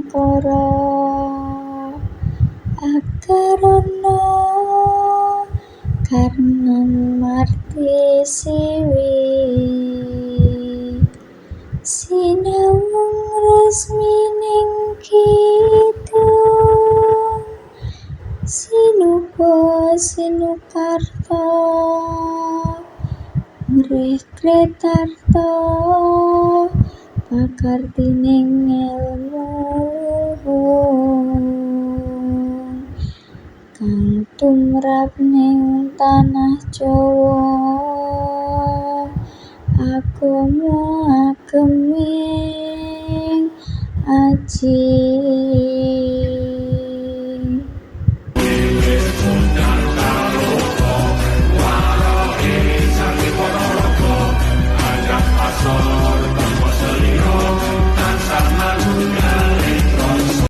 Sankara Akarana Karnan Marti Siwi Sinawung resmining kidung Sinuba Sinukarta Ngrih Kretarta Pakartining ngelmu luhung kang tumrap ning tanah Jawa agama ageming aji.